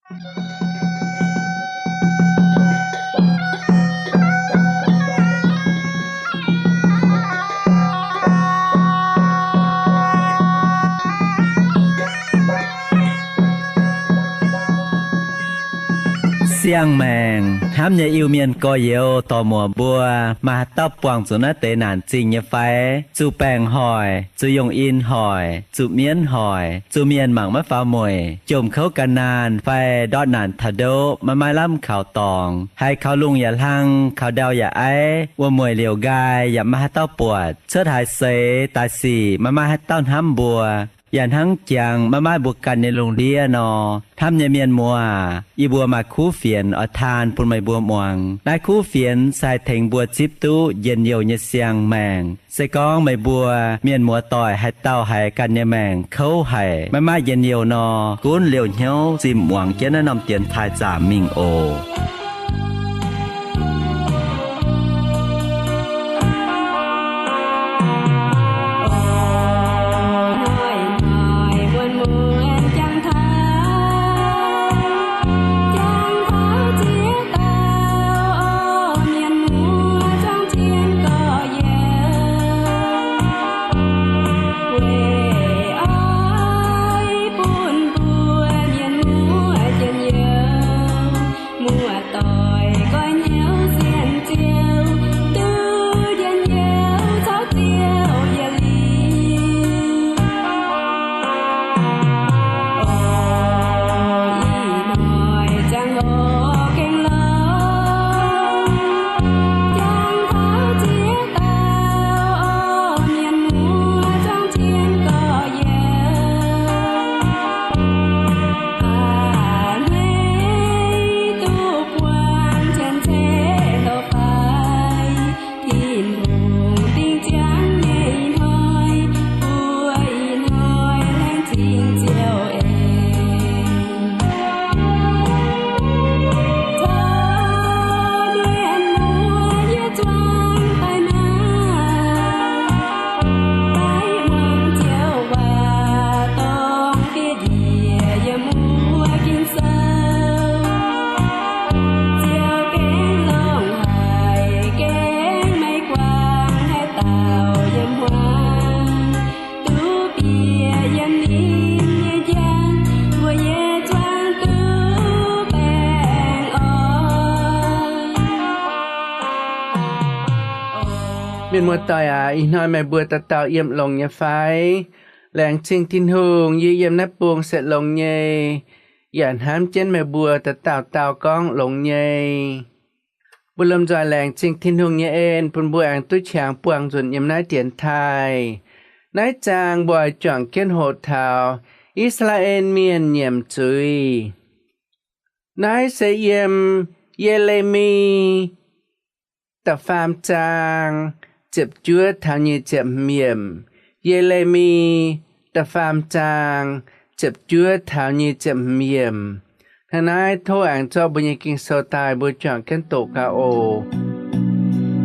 Siang-maengc hnamv nyei Iu-Mienh gorx-youz dorc-muoc mbuo, maaih haaix dauh buangh zuqc naaiv deix naanc zingh nyei fai? Zuqc baengc hoic, zuqc yongh in hoic, zuqc mienv hoic, zuqc mienh mangc maiv faaux mueic, jomc kouv gan naanh fai ndortv naanc taux ndoqv maiv maaih lamh kaux dorngx, haiz kaux lungh yaac hlang, kaux ndau yaac aiv, wuom-mueic liouc nqaai yaac maiv maaih haaix dauh buatc, cuotv haaix seix daaih sic maiv maaih haaix dauh hnamv mbuo, yaac hnangv jangx maiv maaih mbuo ganh nyei lungh ndiev nor. Hnamv nyei mienh muoz, yie mbuo maaih kuv fienx oix taan bun meih mbuo muangx. Naaiv kuv fienx se haih tengx mbuo zipv duqv njien-youh nyei siang-maengc. Se gorngv meih mbuo mienh muoz-doic haaix dauh haiz ganh nyei maengc kouv haic, maiv maaih njien-youh nor, gunv liouh hnyouv zimh muangx jienv naaiv norm dienx taaih zaamc mingh oc. Muoz-doic nqoi hnyouv sienx Ziouv, duqv njien-youh caux Ziouv yietc liuz. Ih hnoi ziangh hoc gengh lorz, jangx taux ziex dauh mienh muoz zorng zien gorx-youz. A'hneiv duqv buangh cien-ceqv loz-fai, Tin-Hungh dingh ziangx nyei hnoi, mbuo ih hnoi laengz zingh Ziouv eix. Tov mienh muoz yie zuangx daaih maah, daaih muangx Ziouv waac dorngx fiev njiec yiem mbuo Ging-Sou. Ziouv gengh longc haic, gengh maiv guangc haaix dauh yiem hmuangx. Duqv bieqc yiem ninh nyei njang, mbuo yie zuangx duqv baengh orn. Mienh muoz-doic aac, ih hnoi meih mbuo dauh dauh yiem longx nyei fai? Laengz zingh Tin-Hungh, yie yiem naaiv bung se longx nyei, yaac hnamv jienv meih mbuo dauh dauh dauh gorngv longx nyei. Mbuo lomh nzoih laengz zingh Tin-Hungh nyei en bun mbuo aengx duqv qangx buangh nzunc yiem naaiv dienx taaih. Naaiv zaang mbuo oix juangc jienv hoqc taux I^saa^laa^en Mienh nyiemc zuiz. Naaiv se yiem Ye^le^mi da'faam zaang ziepc juov taux nyic ziepc hmz yiemc. Ye^le^mi da'faam zaang ziepc juov taux nyic ziepc hmz yiemc. Hnangv naaiv tov aengx zorqv mbuo nyei Ging-Sou daaih, mbuo juangc jienv doqc gaax oc.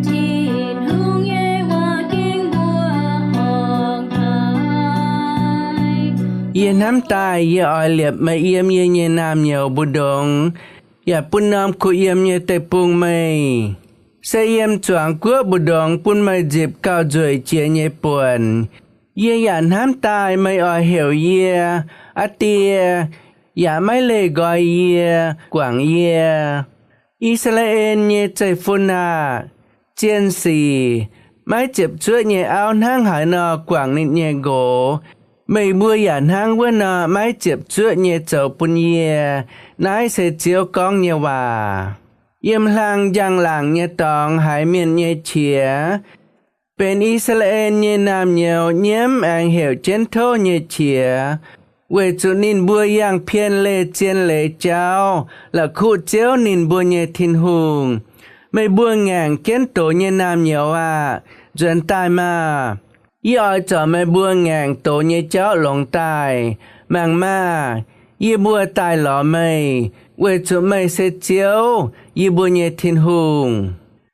Tin-Hungh nyei waac ging mbuo ong haic. Yie hnamv daaih yie oix liepc meih yiem yie nyei naamh nyouz mbu'ndongx, yaac bun norm kuh yiem nyei deic-bung meih. Se yiem zuangx guoqv mbu'ndongx bun meih nzipc gauh nzueic jiex nyei buonc. Yie yaac hnamv daaih meih oix heuc yie, Aa Die, yaac maiv leih nqoi yie, guangc yie. I^saa^laa^en nyei zeiv-fun aah! Zien sic, maiv ziepc zuoqv nyei auv hnangv haaix nor guangc ninh nyei nqox, meih mbuo yaac hnangv wuov nor maiv ziepc zuoqv nyei zoux bun yie. Naaiv se Ziouv gorngv nyei waac. Yiem hlang njang-laangc nyei dorngx haiz mienh nyei qiex, benx I^saa^laa^en nyei naamh nyouz nyiemv aengx heuc jienv tov nyei qiex, weic zuqc ninh mbuo yangh pien leih zien leiz jauv, la'kuqv Ziouv ninh mbuo nyei Tin-Hungh. Meih mbuo ngaengc jienv doz nyei naamh nyouz aah! Nzuonx daaih maah! Yie oix zorc meih mbuo ngaengc doz nyei jauv longx daaih. Mangc maah! Yie mbuo daaih lorz meih, weic zuqc meih se Ziouv, yie mbuo nyei Tin-Hungh.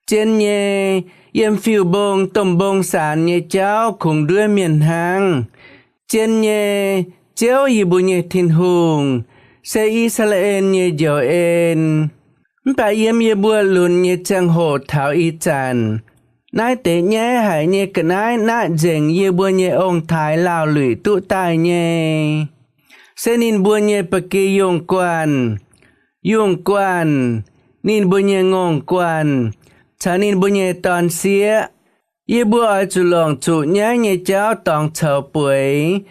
Zien nyei, yiem fiuv-mbong domh mbong saanx nyei jauv kungx nduov mienh hnangv. Zien nyei, Ziouv yie mbuo nyei Tin-Hungh, se I^saa^laa^en nyei njoux en. Mv baac yiem yie mbuo lunx nyei ziangh hoc taux ih zanc, naaiv deix nyaiv haic nyei ga'naaiv naqv nzengc yie mbuo nyei ong-taaix laauh luic duqv daaih nyei, se ninh mbuo nyei ba'gi yungh guanh, yungh guanh, ninh mbuo nyei ngongh guanh, caux ninh mbuo nyei dorn-sieqv. Yie mbuo oix zuqc longc zuqc nyaiv nyei jauv dorngx coux bueix,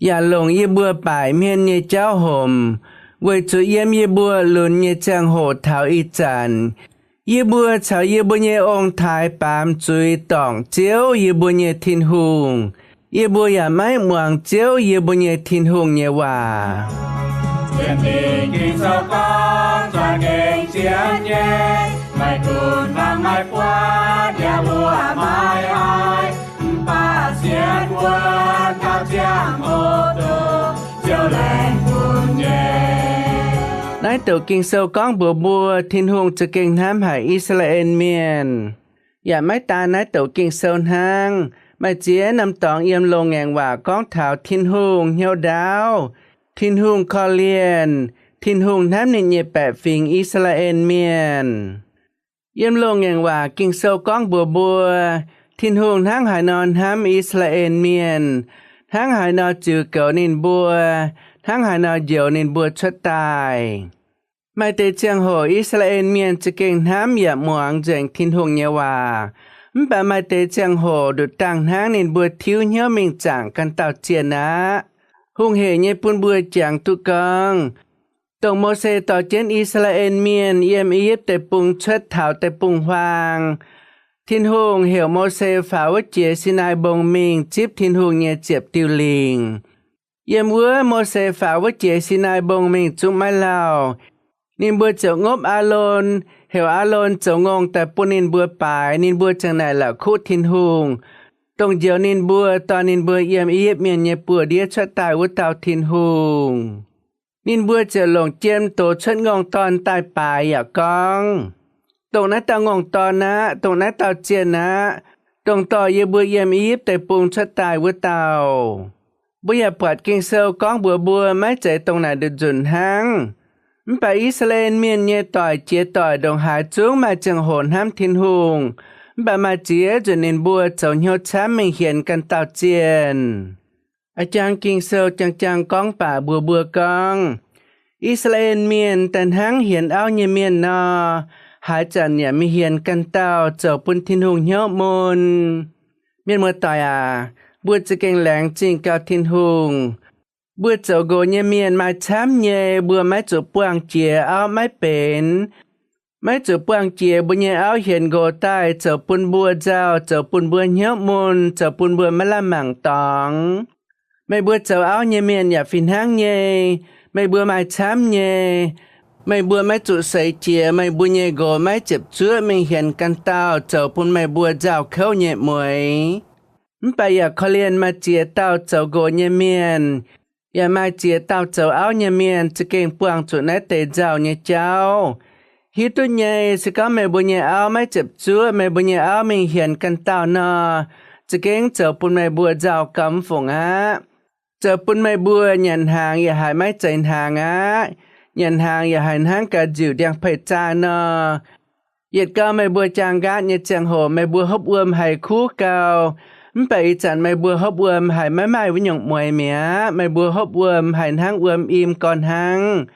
yaac longc yie mbuo baaic hmien nyei jauv homc, weic zuqc yiem yie mbuo lunx nyei ziangh hoc taux ih zanc, yie mbuo caux yie mbuo nyei ong-taaix baamz zuiz dorngc Ziouv, yie mbuo nyei Tin-Hungh. Yie mbuo yaac maiv muangx Ziouv, yie mbuo nyei Tin-Hungh nyei waac. Sienx Ging-Sou gorngv za'gengh sienx nyei, maiv gunv fangx maiv buatc yaac mbuo maiv haih, mv baac sienx wuonv taux ziangh hoc duqv Ziouv laengz bun nyei. Naaiv douc Ging-Sou gorngv mbuox mbuo, Tin-Hungh za'gengh hnamv haic I^saa^laa^en Mienh. Yaac maiv daan naaiv douc Ging-Sou hnangv, maaih ziex norm dorngx yiem Loz-Ngaengc Waac gorngv taux Tin-Hungh hnyouv ndaauv, Tin-Hungh korv-lienh, Tin-Hungh hnamv ninh nyei baeqc fingx, I^saa^laa^en Mienh. Yiem Loz-Ngaengc Waac Ging-Sou gorngv mbuox mbuo, Tin-Hungh hnangv haaix nor hnamv I^saa^laa^en Mienh, hnangv haaix nor ziux goux ninh mbuo, hnangv haaix nor njoux ninh mbuo cuotv daaih. Maaih deix ziangh hoc I^saa^laa^en Mienh za'gengh hnamv yaac muangx nzengc Tin-Hungh nyei waac. Mv baac maaih deix ziangh hoc nduqc dangh hnangv ninh mbuo tiuv hnyouv mingh zaangc ganh dauh zienh aqv. Hungh hec nyei bun mbuo jangx duqv gorngv, dongh Mose dorh jienv I^saa^laa^en Mienh yiem I^yipv Deic-Bung cuotv taux deic-bung-huaang, Tin-Hungh heuc Mose faaux wuov jiex Sinaai Mbong mingh zipv Tin-Hungh nyei ziepc diuh lingc. Yiem wuov Mose faaux wuov jiex Sinaai Mbong mingh zungv maiv lauh, ninh mbuo ziouc ngopv Aalon, heuc Aalon zoux ngongh daaih bun ninh mbuo baaix, ninh mbuo ziang naaic la'kuqv Tin-Hungh, dongh njoux ninh mbuo, dorh ninh mbuo yiem I^yipv Mienh nyei buoz-ndiev cuotv daaih wuov dauh Tin-Hungh. Ninh mbuo ziouc longc jiem dox cuotv ngongh dorn daaih baaix yaac gorngv, dongh naaiv dauh ngongh dorn aqv, dongh naaiv dauh zienh aqv, dongh dorh yie mbuo yiem I^yipv Deic-Bung cuotv daaih wuov dauh. Mbuo yaac buatc Ging-Sou gorngv mbuox mbuo maiv zeiz dongh naaic nzunc hnangv. Mv baac I^saa^laa^en Mienh nyei doic jiex doic ndongc haaix zungv maaih ziangh hoc hnamv Tin-Hungh, mv baac maaih ziex nzunc ninh mbuo zoux hnyouv camv mingh hienx ganh dauh zienh. A'jang Ging-Sou jang-jang gorngv baac mbuox mbuo gorngv, I^saa^laa^en Mienh daaih hnangv hienx auv nyei mienh nor, haaix zanc yaac mingh hienx ganh dauh zoux bun Tin-Hungh hnyouv mun. Mienh muoz-doic aac, mbuo za'gengh laengz zingh gauh Tin-Hungh. Mbuo zoux nqox nyei mienh maaih camv nyei, mbuo maiv zuqc buangh jiex auv maiv benx. Maiv zuqc buangh jiex mbuo nyei auv hienx nqox daaih zoux bun mbuo nzauh, zoux bun mbuo hnyouv mun, zoux bun mbuo maiv lamh mangc dorngx. Meih mbuo zoux auv nyei mienh yaac fih hnangv nyei. Meih mbuo maaih camv nyei. Meih mbuo maiv zuqc seix jiex meih mbuo nyei nqox maiv ziepc zuoqv mingh hienx ganh dauh zoux bun meih mbuo nzauh kouv nyei mueix. Mv baac yaac korv-lienh maaih ziex dauh zoux nqox nyei mienh, yaac maaih ziex dauh zoux auv nyei mienh za'gengh buangh zuqc naaiv deix nzauh nyei jauv. Hiuv duqv nyei, se gorngv meih mbuo nyei auv maiv ziepc zuoqv meih mbuo nyei auv mingh hienx ganh dauh nor, za'gengh zoux bun meih mbuo nzauh gauh mv fungc aqv. Zoux bun meih mbuo nyanc hnaangx yaac haiz maiv zeiz hnaangx aqv. Nyanc hnaangx yaac haiz hnangv ga'nziuc ndiangx-peih zaah nor. Yietc gau meih mbuo jaang nqaatv nyei ziangh hoc meih mbuo hopv wuom haiz kuv gau. Mv baac ih zanc meih mbuo hopv wuom haiz maiv maaih wuov nyungc mueix mi'aqv. Meih mbuo hopv wuom haiz hnangv wuom im gorn hnangv.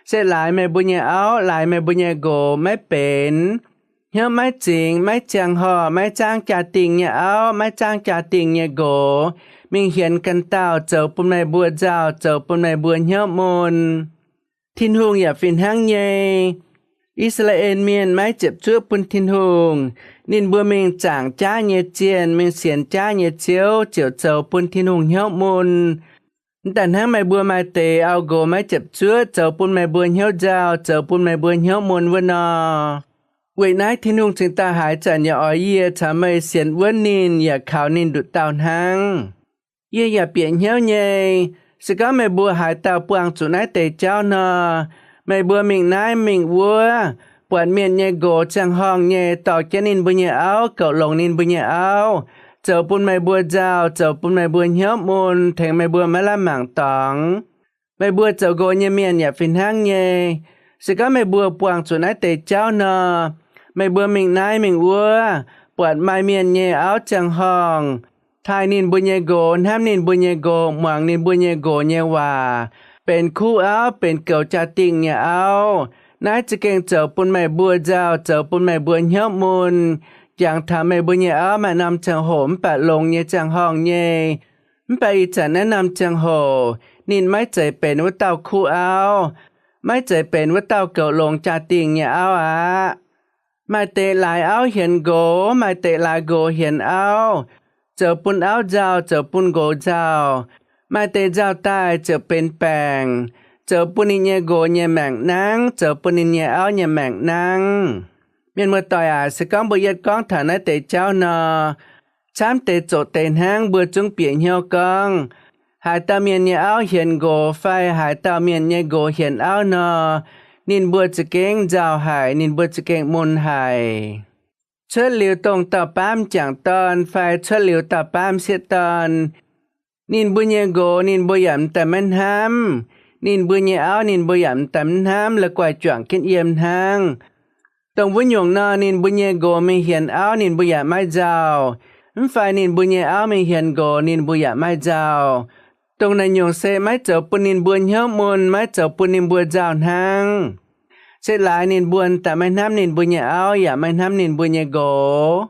Se laaix meih mbuo nyei auv, laaix meih mbuo nyei nqox maiv benx, hnyouv maiv zingx, maiv ziangh horh, maiv zaangv jaa-dingh nyei auv, maiv zaangv jaa-dingh nyei nqox, mingh hienx ganh dauh zoux bun meih mbuo nzauh, zoux bun meih mbuo hnyouv mun. Tin-Hungh yaac fih hnangv nyei. I^saa^laa^en Mienh maiv ziepc zuoqv bun Tin-Hungh. Ninh mbuo mingh zaangc jaav nyei zienh, mingh sienx jaav nyei ziouv ziouc zoux bun Tin-Hungh hnyouv mun. Mv daaih hnangv meih mbuo maaih deix auv-nqox maiv ziepc zuoqv zoux bun meih mbuo hnyouv nzauh, zoux bun meih mbuo hnyouv mun wuov nor, weic naaiv Tin-Hungh cingx daaih haaix zanc yaac oix yie caux meih sienx wuonv ninh yaac kaux ninh nduqc dauh hnangv. Yie yaac bieqc hnyouv nyei. Se gorngv meih mbuo haaix dauh buangh zuqc naaiv deix jauv nor, meih mbuo mingh naaiv mingh wuov, buatc mienh nyei nqox ziangh horngh nyei, dorh jienv ninh mbuo nyei auv, gouv longx ninh mbuo nyei auv, zoux bun meih mbuo nzauh, zoux bun meih mbuo hnyouv mun, tengx meih mbuo maiv lamh mangc dorngx. Meih mbuo zoux nqox nyei mienh yaac fih hnangv nyei. Se gorngv meih mbuo buangh zuqc naaiv deix jauv nor, meih mbuo mingh naaiv mingh wuov, buatc maaih mienh nyei auv ziangh horngh, taaih ninh mbuo nyei nqox, hnamv ninh mbuo nyei nqox, muangx ninh mbuo nyei nqox nyei waac, benx kuv auv, benx goux jaa-dingh nyei auv, naaiv za'gengh zoux bun meih mbuo nzauh, zoux bun meih mbuo hnyouv mun. Jangx taux meih mbuo nyei auv maaih norm ziangh hoc mv baac longx nyei ziangh horngh nyei, mv baac ih zanc naaiv norm ziangh hoc ninh maiv zeiz benx wuov dauh kuv auv, maiv zeiz benx wuov dauh goux longx jaa-dingh nyei auv aqv. Maaih deix laaix auv hienx nqox, maaih deix laaix nqox hienx auv, zoux bun auv nzauh, zoux bun nqox nzauh. Maaih deix nzauh daaih ziouc benx baengc, zoux bun ninh nyei nqox nyei maengc nangv, zoux bun ninh nyei auv nyei maengc nangv. Mienh muoz-doic aac, se gorngv mbuo yietv gorngv taux naaiv deix jauv nor, camv deix zoqc deix hnangv mbuo zungv bieqc hnyouv gorngv, haaix dauh mienh nyei auv hienx nqox fai haaix dauh mienh nyei nqox hienx auv nor, ninh mbuo za'gengh nzauh haic, ninh mbuo za'gengh mun haic. Cuotv liuz dongh dauh baamv jangc dorn fai cuotv liuz dauh baamv sieqv dorn, ninh mbuo nyei nqox ninh mbuo yaac m'daaih maiv hnamv, ninh mbuo nyei auv ninh mbuo yaac m'daaih maiv hnamv, la'guaih juangc jienv yiem hnangv. Dongh wuov nyungc nor, ninh mbuo nyei nqox mingh hienx auv ninh mbuo yaac maiv nzauh, mv fai ninh mbuo nyei auv mingh hienx nqox ninh mbuo yaac maiv nzauh. Dongh naaiv nyungc se maiv zoux bun ninh mbuo hnyouv mun, maiv zoux bun ninh mbuo nzauh hnangv. Se laaix ninh mbuo m'daaih maiv hnamv ninh mbuo nyei auv yaac maiv hnamv ninh mbuo nyei nqox.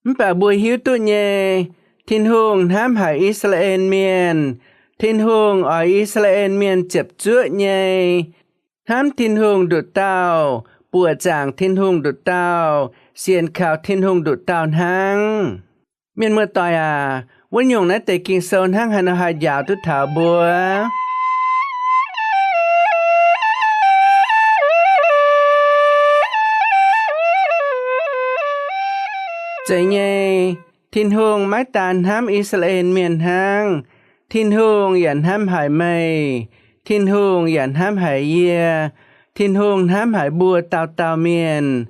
Mv baac mbuo hiuv duqv nyei, Tin-Hungh hnamv haic I^saa^laa^en Mienh. Tin-Hungh oix I^saa^laa^en Mienh ziepc zuoqv nyei hnamv Tin-Hungh nduqc dauh, buoqc zaangc Tin-Hungh nduqc dauh, sienx kaux Tin-Hungh nduqc dauh hnangv. Mienh muoz-doic aac, wuov nyungc naaiv deix Ging-Sou hnangv haaix nor haih njaaux duqv taux mbuo? Zeiz nyei, Tin-Hungh maiv daan hnamv I^saa^laa^en Mienh hnangv. Tin-Hungh yaac hnamv haic meih. Tin-Hungh yaac hnamv haic yie. Tin-Hungh hnamv haic mbuo dauh dauh mienh.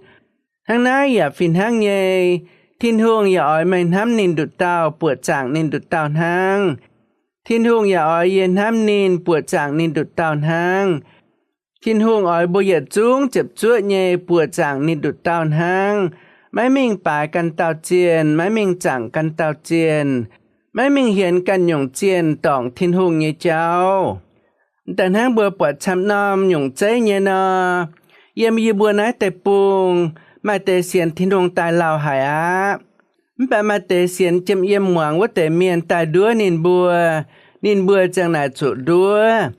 Hnangv naaiv yaac fih hnangv nyei, Tin-Hungh yaac oix meih hnamv ninh nduqc dauh, buoqc zaangc ninh nduqc dauh hnangv. Tin-Hungh yaac oix yie hnamv ninh, buoqc zaangc ninh nduqc dauh hnangv. Tin-Hungh oix mbuo yietc zungv ziepc zuoqv nyei buoqc zaangc ninh nduqc dauh hnangv, maiv mingh baaix ganh dauh zienh, maiv mingh zaangc ganh dauh zienh, maiv mingh hienx ganh nyungc zienh dorngc Tin-Hungh nyei jauv. Da'hnangv mbuo buatc camv norm nyungc zeiv nyei nor, yiem yie mbuo naaiv deic-bung, maaih deix sienx Tin-Hungh daaih lauh haic aqv. Mv baac maaih deix sienx jiem yiem muangx wuov deix mienh daaih nduov ninh mbuo, ninh mbuo ziang naaic zuqc nduov.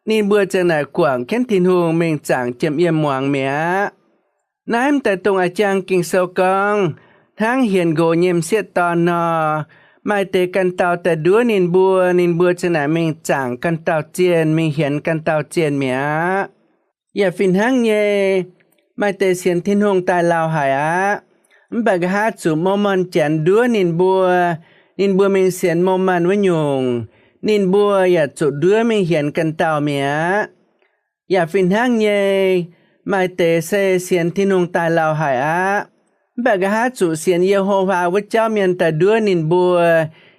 Ninh mbuo ziang naaic guangc jienv Tin-Hungh mingh zaangc jiem yiem muangx mi'aqv. Naaiv m'daaih dongh a'jang Ging-Sou gorngv, hnangv hienx nqox nyei m'sieqv dorn nor, maaih deix ganh dauh daaih nduov ninh mbuo, ninh mbuo ziang naaic mingh zaangc ganh dauh zienh, mingh hienx ganh dauh zienh mi'aqv. Yaac fih hnangv nyei, maaih deix sienx Tin-Hungh daaih lauh haic aqv. Mv baac nqa'haav zuqc Mormon Janx nduov ninh mbuo, ninh mbuo mingh sienx Mormon wuov nyungc, ninh mbuo yaac zuqc nduov mingh hienx ganh dauh mi'aqv. Yaac fih hnangv nyei, maaih deix se sienx Tin-Hungh daaih lauh haic aqv. Mv baac nqa'haav zuqc sienx Ye^ho^waa wuov jauv mienh daaih nduov ninh mbuo,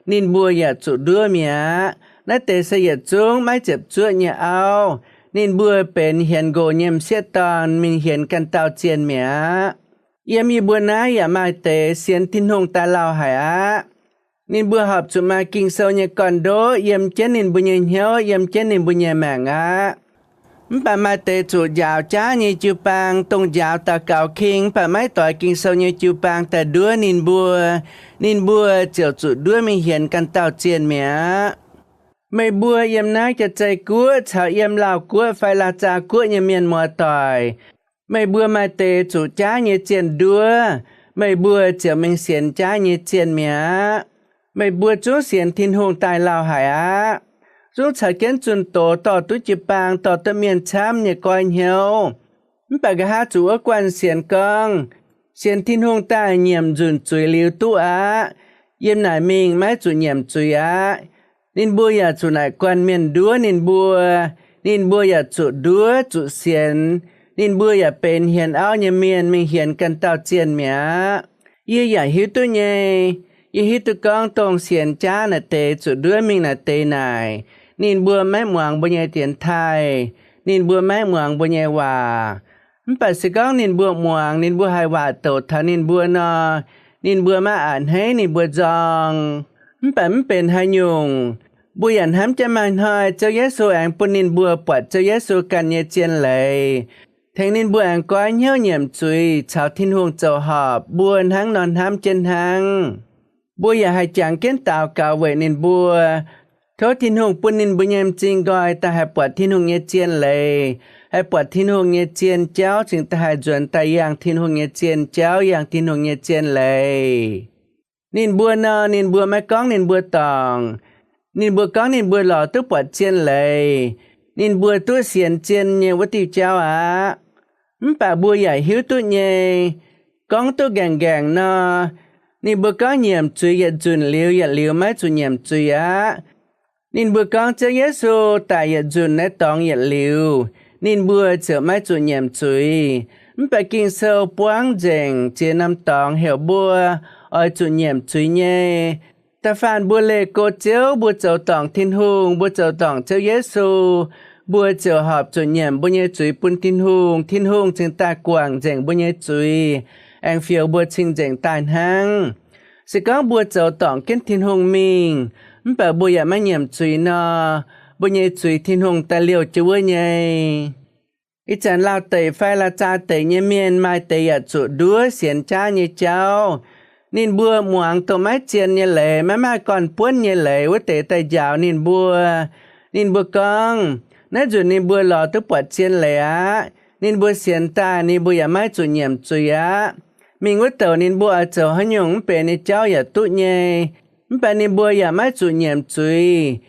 ninh mbuo yaac zuqc nduov mi'aqv. Naaiv deix se yietc zungv maiv ziepc zuoqv nyei auv. Ninh mbuo benx hienx nqox nyei m'sieqv dorn mingh hienx ganh dauh zienh mi'aqv. Yiem yie mbuo naaiv yaac maaih deix sienx Tin-Hungh daaih lauh haic aqv. Ninh mbuo horpc zuqc maaih Ging-Sou nyei gorn-ndoqv yiem jienv ninh mbuo nyei hnyouv, yiem jienv ninh mbuo nyei maengc aqv. Mv baac maaih deix zuqc njaaux jaav nyei jiu-baang, dongh njaaux daux gaux king mv baac maiv doix Ging-Sou nyei jiu-baang daaih nduov ninh mbuo, ninh mbuo ziouc zuqc nduov mingh hienx ganh dauh zienh mi'aqv. Meih mbuo yiem naaiv Jaa-Zei Guoqv caux yiem Laauh Guoqv fai Laa^za Guoqv nyei mienh muoz-doic, meih mbuo maaih deix zuqc jaav nyei zienh nduov, meih mbuo ziouc mingh sienx jaav nyei zienh mi'aqv. Meih mbuo zungv sienx Tin-Hungh daaih lauh haic aqv. Zungv caux jienv zunh doz dorh duqv jiu-baang, dorh duqv mienh camv nyei goiv hnyouv. Mv baac nqa'haav zuqc wuov guanh sienx gorngv, sienx Tin-Hungh daaih nyiemc nzunc zuiz liuz duqv aqv. Yiem naaic mingh maiv zuqc nyiemc zuiz aqv. Ninh mbuo yaac zuqc naaic guanh mienh nduov ninh mbuo. Ninh mbuo yaac zuqc nduov zuqc sienx. Ninh mbuo yaac benx hienx auv nyei mienh mingh hienx ganh dauh zienh mi'aqv. Yie yaac hiuv duqv nyei. Yie hiuv duqv gorngv dongh sienx jaav naaic deix zuqc nduov mingh naaic deix naaic, Ninh mbuo maiv muangx mbuo nyei dienx taaih. Ninh mbuo maiv muangx mbuo nyei waac. Mv baac se gorngv ninh mbuo muangx, ninh mbuo haiz waac douc taux ninh mbuo nor, ninh mbuo maiv a'hneiv ninh mbuo nzorng. Mv baac mv benx haaix nyungc, mbuo yaac hnamv jienv maaih hnoi Ziouv Yesu aengx bun ninh mbuo buatc Ziouv Yesu ganh nyei zien leiz, tengx ninh mbuo aengx goiv hnyouv nyiemc zuiz caux Tin-Hungh zoux horpc, mbuo hnangv nor hnamv jienv hnangv. Mbuo yaac haih jangx jienv daux gaux weic ninh mbuo. Tov Tin-Hungh bun ninh mbuo nyei m'zing nqoi daaih haih buatc Tin-Hungh nyei zien leiz, haih buatc Tin-Hungh nyei zien jauv, cingx daaih haih nzuonx daaih yangh Tin-Hungh nyei zien jauv, yangh Tin-Hungh nyei zien leiz. Ninh mbuo nor, ninh mbuo maiv gorngv ninh mbuo dorngc. Ninh mbuo gorngv ninh mbuo lorz duqv buatc zien leiz. Ninh mbuo duqv sienx zien nyei wuov diuh jauv aqv. Mv baac mbuo yaac hiuv duqv nyei, gorngv duqv nqaengc nqaengc nor, ninh mbuo gorngv nyiemc zuiz yietc nzunc liuz, yietc liuz maiv zuqc nyiemc zuiz aqv. Ninh mbuo gorngv Ziouv Yesu daic yietc nzunc naaiv dorngx yietc liuz, ninh mbuo ziouc maiv zuqc nyiemc zuiz. Mv baac Ging-Sou buangv nzengc ziex norm dorngx heuc mbuo oix zuqc nyiemc zuiz nyei. Da'faanh mbuo leih go Ziouv, mbuo zoux dorngc Tin-Hungh, mbuo zoux dorngc Ziouv Yesu, mbuo ziouc horpc zuqc nyiemc mbuo nyei zuiz bun Tin-Hungh. Tin-Hungh cingx daaih guangc nzengc mbuo nyei zuiz, aengx fioux mbuo cing-nzengc daaih hnangv. Se gorngv mbuo zoux dorngc jienv Tin-Hungh mingh, mv baac mbuo yaac maiv nyiemc zuiz nor, mbuo nyei zuiz Tin-Hungh daaih liouh jienv wuov nyei. Ih zanc Lauh deic fai Laa^zaa deic nyei mienh maaih deix yaac zuqc nduov sienx jaav nyei jauv. Ninh mbuo muangx dongh maiv zien nyei leiz, maiv maaih gorn-buonv nyei leiz wuov deix daaih njaaux ninh mbuo. Ninh mbuo gorngv, naaiv nzunc ninh mbuo lorz duqv buatc zien leiz aqv. Ninh mbuo sienx daaih, ninh mbuo yaac maiv zuqc nyiemc zuiz aqv. Mingh wuov douc ninh mbuo oix zoux haaix nyungc mv benx nyei jauv yaac duqv nyei, mv baac ninh mbuo yaac maiv zuqc nyiemc zuiz.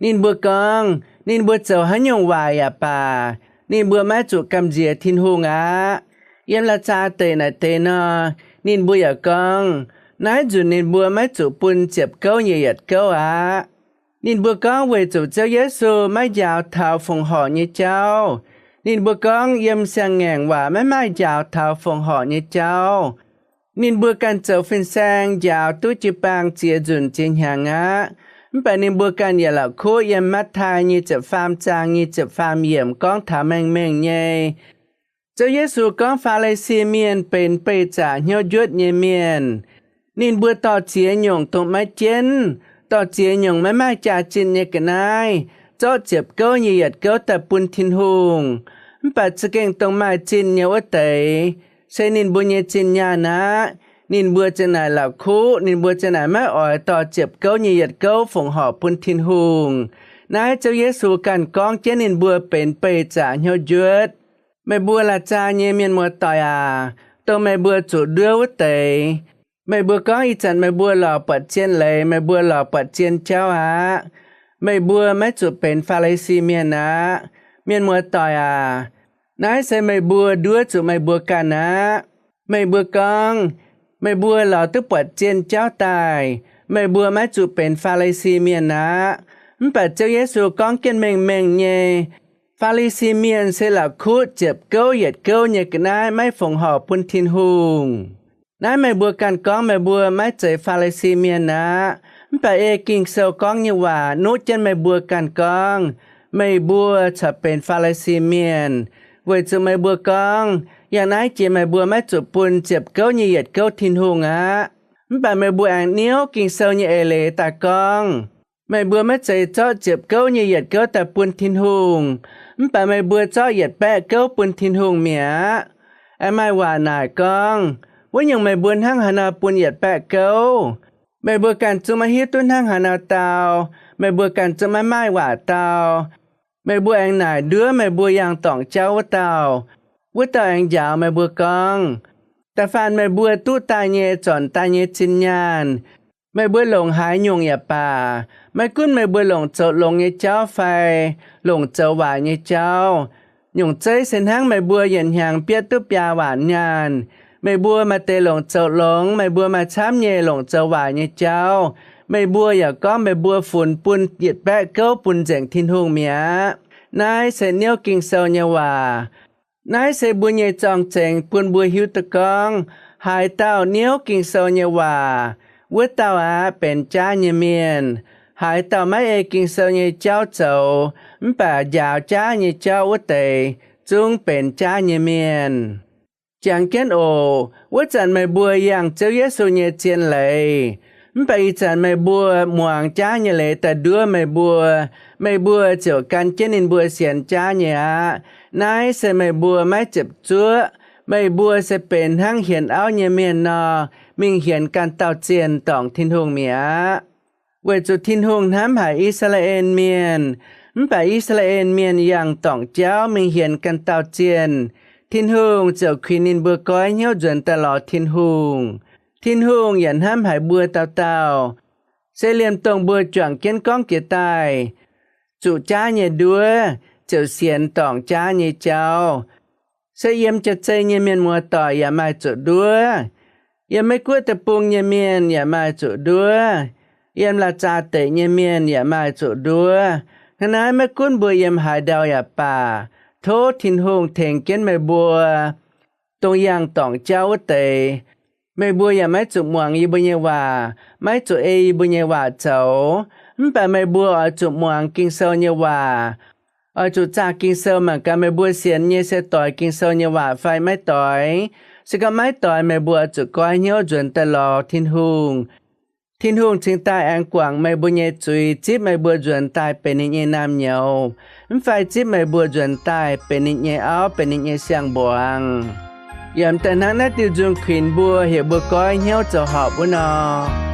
Ninh mbuo gorngv, ninh mbuo zoux haaix nyungc waaic yaac baac, ninh mbuo maiv zuqc gamh nziex Tin-Hungh aqv. Yiem Laa^zaa deic naaic deix nor, ninh mbuo yaac gorngv, naaiv nzunc ninh mbuo maiv zuqc bun ziepc gouv nyei yietc gouv aqv. Ninh mbuo gorngv weic zuqc Ziouv Yesu maiv njaaux taux fongc horc nyei jauv. Ninh mbuo gorngv yiem siang-ngaengc waac maiv maaih njaaux taux fongc horc nyei jauv. Ninh mbuo ganh zoux fin-saeng njaaux duqv jiu-baang ziex nzunc ziex hnyangx aqv. Mv baac ninh mbuo ganh yietc la'kuqv yiem Matv^tai nyic ziepc faam zaang nyic ziepc faam yiemc gorngv taux mengh mengh nyei. Ziouv Yesu gorngv Faa^li^si Mienh benx beih zaqc hnyouv njuotv nyei mienh. Ninh mbuo dorh ziex nyungc dongh maiv jienv, dorh ziex nyungc maiv maaih jaax-zinh nyei ga'naaiv, zorqv ziepc gouv nyei yietc gouv daaih bun Tin-Hungh. Mv baac za'gengh dongh maaih zinh nyei wuov deix, se ninh mbuo nyei zinh nyaanh aqv. Ninh mbuo ziouc naaic la'kuqv, ninh mbuo ziouc naaic maiv oix dorh ziepc gouv nyei yietc gouv fongc horc bun Tin-Hungh. Naaiv Ziouv Yesu ganh gorngv jienv ninh mbuo benx beih zaqc hnyouv njuotv. Meih mbuo Laa^zaa nyei mienh muoz-doic aac, dongh meih mbuo zuqc nduov wuov deix, meih mbuo gorngv ih zanc meih mbuo lorz buatc zien leiz, meih mbuo lorz buatc zien jauv aqv. Meih mbuo maiv zuqc benx Faa^li^si Mienh aqv. Mienh muoz-doic aac, naaiv se meih mbuo nduov zuqc meih mbuo ganh aqv. Meih mbuo gorngv, meih mbuo lorz duqv buatc zien jauv daaih, meih mbuo maiv zuqc benx Faa^li^si Mienh aqv. Mv baac Ziouv Yesu gorngv jienv mengh mengh nyei, Faa^li^si Mienh se la'kuqv ziepc gouv yietc gouv nyei ga'naaiv maiv fongc horc bun Tin-Hungh. Naaiv meih mbuo ganh gorngv meih mbuo maiv zeiz Faa^li^si Mienh aqv. Mv baac ei Ging-Sou gorngv nyei waac nuqv jienv meih mbuo ganh gorngv, meih mbuo corc benx Faa^li^si Mienh, weic zuqc meih mbuo gorngv, yangh naaiv jiex meih mbuo maiv zuqc bun ziepc gouv nyei yietc gouv Tin-Hungh aqv. Mv baac meih mbuo aengx niouv Ging-Sou nyei eix leiz daaih gorngv, meih mbuo maiv zeiz zorqv ziepc gouv nyei yietc gouv daaih bun Tin-Hungh, mv baac meih mbuo zorqv yietc baeqv gouv bun Tin-Hungh mi'aqv. Aengx maaih waac naaic gorngv, wuov nyungc meih mbuo hnangv haaix nor bun yietc baeqv gouv? Meih mbuo ganh zungv maiv hiuv duqv hnangv haaix nor dau. Meih mbuo ganh zungv maiv maaih waac dau. Meih mbuo aengx naaic nduov meih mbuo yangh dorngc jauv wuov dauh, wuov dauh aengx njaaux meih mbuo gorngv, da'faanh meih mbuo duqv daaih nyei, zornc daaih nyei zinh nyaanh, meih mbuo longc haaix nyungc yaac baac, maiv gunv meih mbuo longc zoux longx nyei jauv fai longc zoux waaic nyei jauv, nyungc zeiv se hnangv meih mbuo yietc hnyangx bietv duqv biaa waanc nyaanh. Meih mbuo maaih deix longc zoux longx, meih mbuo maaih camv nyei longc zoux waaic nyei jauv. Meih mbuo yaac gorngv meih mbuo funx bun yietc baeqv gouv bun nzengc Tin-Hungh mi'aqv. Naaiv se niouv Ging-Sou nyei waac. Naaiv se mbuo nyei zorng-zengx bun mbuo hiuv duqv gorngv, haaix dauh niouv Ging-Sou nyei waac, wuov dauh aqv benx jaav nyei mienh. Haaix dauh maiv ei Ging-Sou nyei jauv zoux mv baac njaaux jaav nyei jauv wuov deix, zungv benx jaav nyei mienh. Jangx jienv oc. Wuov zanc meih mbuo yangh Ziouv Yesu nyei zien leiz, mv baac ih zanc meih mbuo muangx jaav nyei leiz daaih nduov meih mbuo, meih mbuo ziouc gan jienv ninh mbuo sienx jaav nyei aqv. Naaiv se meih mbuo maiv ziepc zuoqv. Meih mbuo se benx hnangv hienx auv nyei mienh nor, mingh hienx ganh dauh zienh dorngc Tin-Hungh mi'aqv. Weic zuqc Tin-Hungh hnamv haic I^saa^laa^en Mienh, mv baac I^saa^laa^en Mienh yangh dorngc jauv mingh hienx ganh dauh zienh, Tin-Hungh ziouc kuinx ninh mbuo goiv hnyouv nzuonx daaih lorz Tin-Hungh. Tin-Hungh yaac hnamv haic mbuo dauh dauh. Se liemh dongh mbuo juangc jienv gorngv jiex daaih, zuqc jaav nyei nduov, ziouc sienx dorngc jaav nyei jauv. Se yiem jaav-zei nyei mienh muoz-doic yaac maaih zuqc nduov. Yiem Meiv-Guoqv deic-bung nyei mienh yaac maaih zuqc nduov. Yiem Laac Zaax Deic nyei mienh yaac maaih zuqc nduov. Hnangv naaiv, maiv gunv mbuo yiem haaix ndau yaac baac, tov Tin-Hungh tengx jienv meih mbuo, dongh yangh dorngc jauv wuov deix. Meih mbuo yaac maiv zuqc muangx yie mbuo nyei waac, maiv zuqc ei yie mbuo nyei waac zoux. Mv baac meih mbuo oix zuqc muangx Ging-Sou nyei waac. Oix zuqc zaah Ging-Sou mangc gaax meih mbuo sienx nyei se doix Ging-Sou nyei waac fai maiv doix. Se gorngv maiv doix, meih mbuo oix zuqc goiv hnyouv nzuonx daaih lorz Tin-Hungh. Tin-Hungh cingx daaih aengx guangc meih mbuo nyei zuiz, zipv meih mbuo nzuonx daaih benx ninh nyei naamh nyouz, mv fai zipv meih mbuo nzuonx daaih benx ninh nyei auv, benx ninh nyei siang-mbuangz. Yaac daaih hnangv naaiv diuh nzung kuinx mbuo, heuc mbuo goiv hnyouv zoux horpc wuov nor.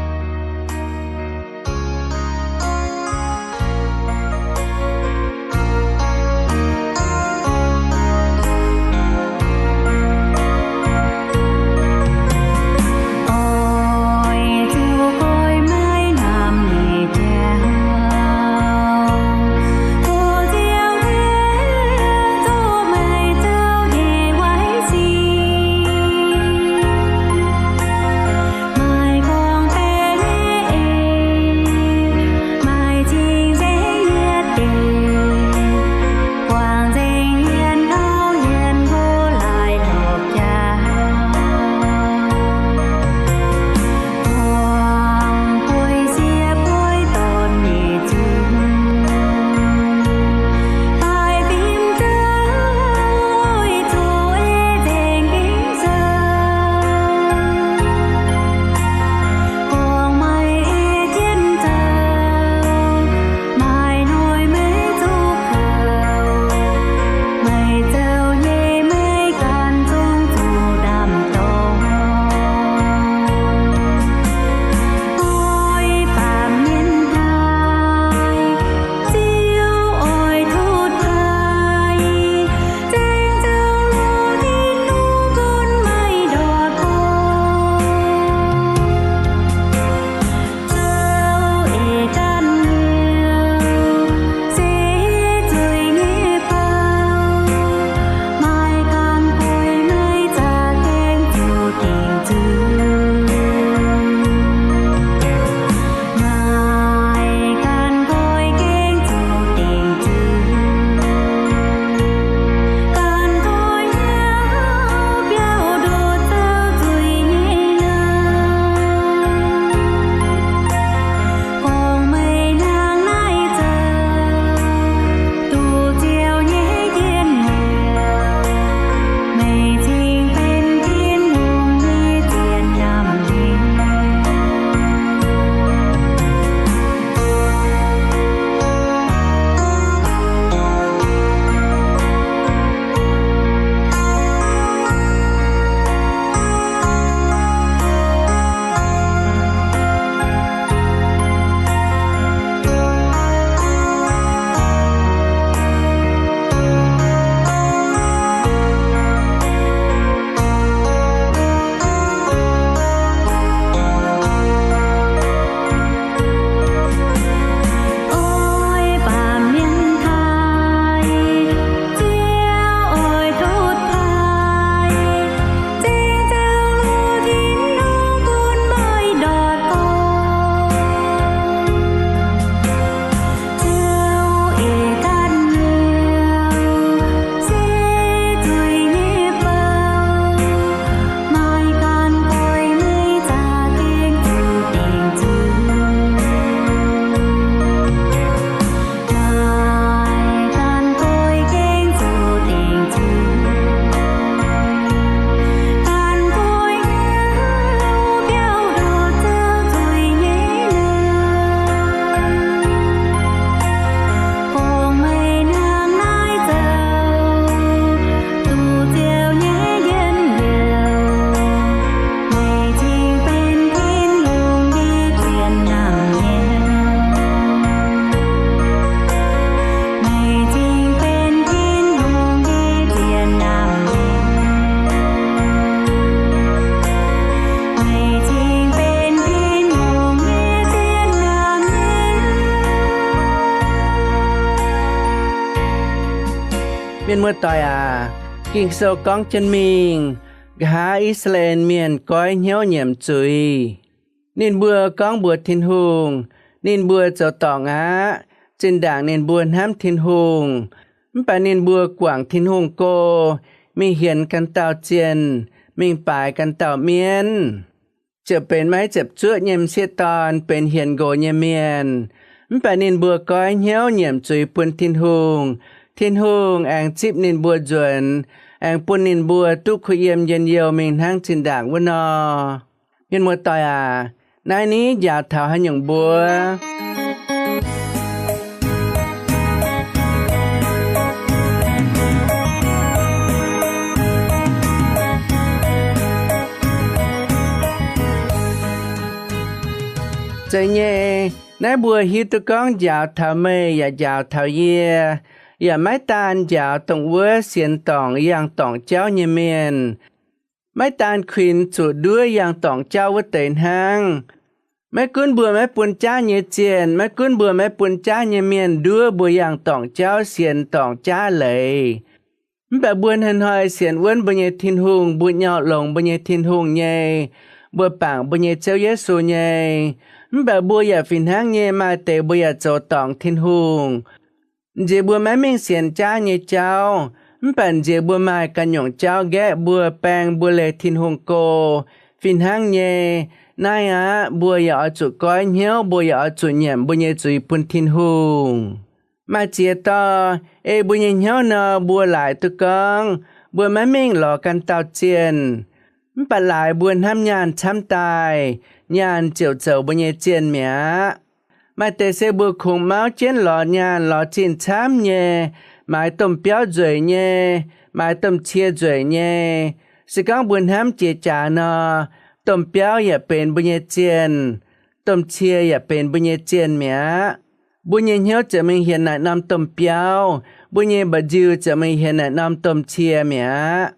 Mienh muoz-doic aac, Ging-Sou gorngv jienv mingh, nqa'haav I^saa^laa^en Mienh goiv hnyouv nyiemc zuiz. Ninh mbuo gorngv mbuox Tin-Hungh, ninh mbuo zoux dorngc aqv. Zinh ndaangc ninh mbuo hnamv Tin-Hungh, mv baac ninh mbuo guangc Tin-Hungh go, mingh hienx ganh dauh zienh, mingh baaix ganh dauh mienv, ziouc benx maiv ziepc zuoqv nyei m'sieqv dorn, benx hienx nqox nyei mienh. Mv baac ninh mbuo goiv hnyouv nyiemc zuiz bun Tin-Hungh. Tin-Hungh aengx zipv ninh mbuo nzuonx, aengx bun ninh mbuo duqv kuh yiem njien-youh mingh hnangv zinh ndaangc wuov nor. Mienh muoz-doic aac, naaiv ni njaaux taux haaix nyungc mbuo? Zeiz nyei, naaiv mbuo hiuv duqv gorngv njaaux taux meih yaac njaaux taux yie, yaac maiv daan njaaux dongh wuov sienx dorngc yangh dorngc jauv nyei mienh, maiv daan kuinx zuqc nduov yangh dorngc jauv wuov deix hnangv. Maiv gunv mbuo maiv bun jaav nyei zienh, maiv gunv mbuo maiv bun jaav nyei mienh nduov mbuo yangh dorngc jauv, sienx dorngc jaav leiz, mv baac mbuo hnoi-hnoi sienx wuonv mbuo nyei Tin-Hungh, mbuo nyauv longx mbuo nyei Tin-Hungh nyei, mbuo bangc mbuo nyei Ziouv Yesu nyei. Mv baac mbuo yaac fih hnangv nyei maaih deix mbuo yaac zoux dorngc Tin-Hungh. Nziex mbuo maiv mingh sienx jaav nyei jauv, mv baac nziex mbuo maaih ganh nyungc jauv nqaeqv mbuo, baeng mbuo leih Tin-Hungh go. Fih hnangv nyei, naaiv aqv, mbuo yaac oix zuqc goiv hnyouv, mbuo yaac oix zuqc nyiemc mbuo nyei zuiz bun Tin-Hungh. Maaih ziex dauh, ei mbuo nyei hnyouv nor, mbuo laaic duqv gorngv mbuo maiv mingh lorz ganh dauh zienh, mv baac laaix mbuo hnamv nyaanh camv daaih, nyaanh ziouc zoux mbuo nyei zienh mi'aqv. Maaih deix se mbuo kungx mauv jienv lorz nyaanh lorz zinh camv nyei, maaiz domh biauv nzueic nyei, maaiz domh cie nzueic nyei. Se gorngv mbuo hnamv jiex jaax nor, domh biauv yaac benx mbuo nyei zienh, domh cie yaac benx mbuo nyei zienh mi'aqv. Mbuo nyei hnyouv ziouc mingh hienx naaic norm domh biauv, mbuo nyei mba'nziu ziouc mingh hienx naaic norm domh cie mi'aqv.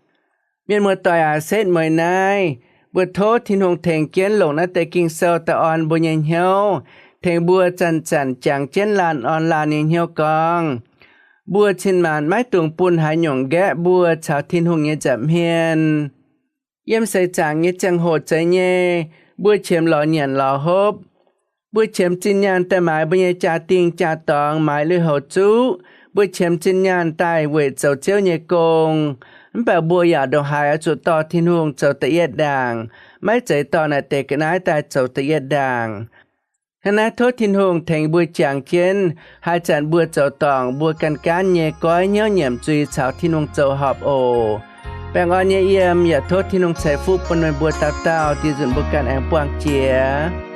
Mienh muoz-doic aac, setv mueiz naaiv, mbuo tov Tin-Hungh tengx jienv longc naaiv deix Ging-Sou daaih orn mbuo nyei hnyouv, tengx mbuo zanc-zanc jangx jienv laanh orn laanh nyei hnyouv gorngv, mbuo cin-maanc maiv dungx bun haaix nyungc nqaeqv mbuo caux Tin-Hungh nyei nza'hmien. Yiem seix zaangc nyei ziangh hoc zeiz nyei, mbuo qiemx lorz nyanc lorz hopv. Mbuo qiemx zinh nyaanh daaih maaiz mbuo nyei jaa-dingh jaa-dorngx, maaiz lui-houx zuqv. Mbuo qiemx zinh nyaanh daaih weic zoux Ziouv nyei gong. Mv baac mbuo yaac ndongc haaix oix zuqc dorh Tin-Hungh zoux da'yietv ndaangc, maiv zeiz dorh naaic deix ga'naaiv daaih zoux da'yietv ndaangc. Hnangv naaiv tov Tin-Hungh tengx mbuo jangx jienv, haaix zanc mbuo zoux dorngc, mbuo gan gaanv nyei goiv hnyouv nyiemc zuiz caux Tin-Hungh zoux horpc oc. Baengh orn nyei yiem yaac tov Tin-Hungh ceix fuqv bun meih mbuo dauh dauh, dih nzunc mbuo ganh aengx buangh jiex.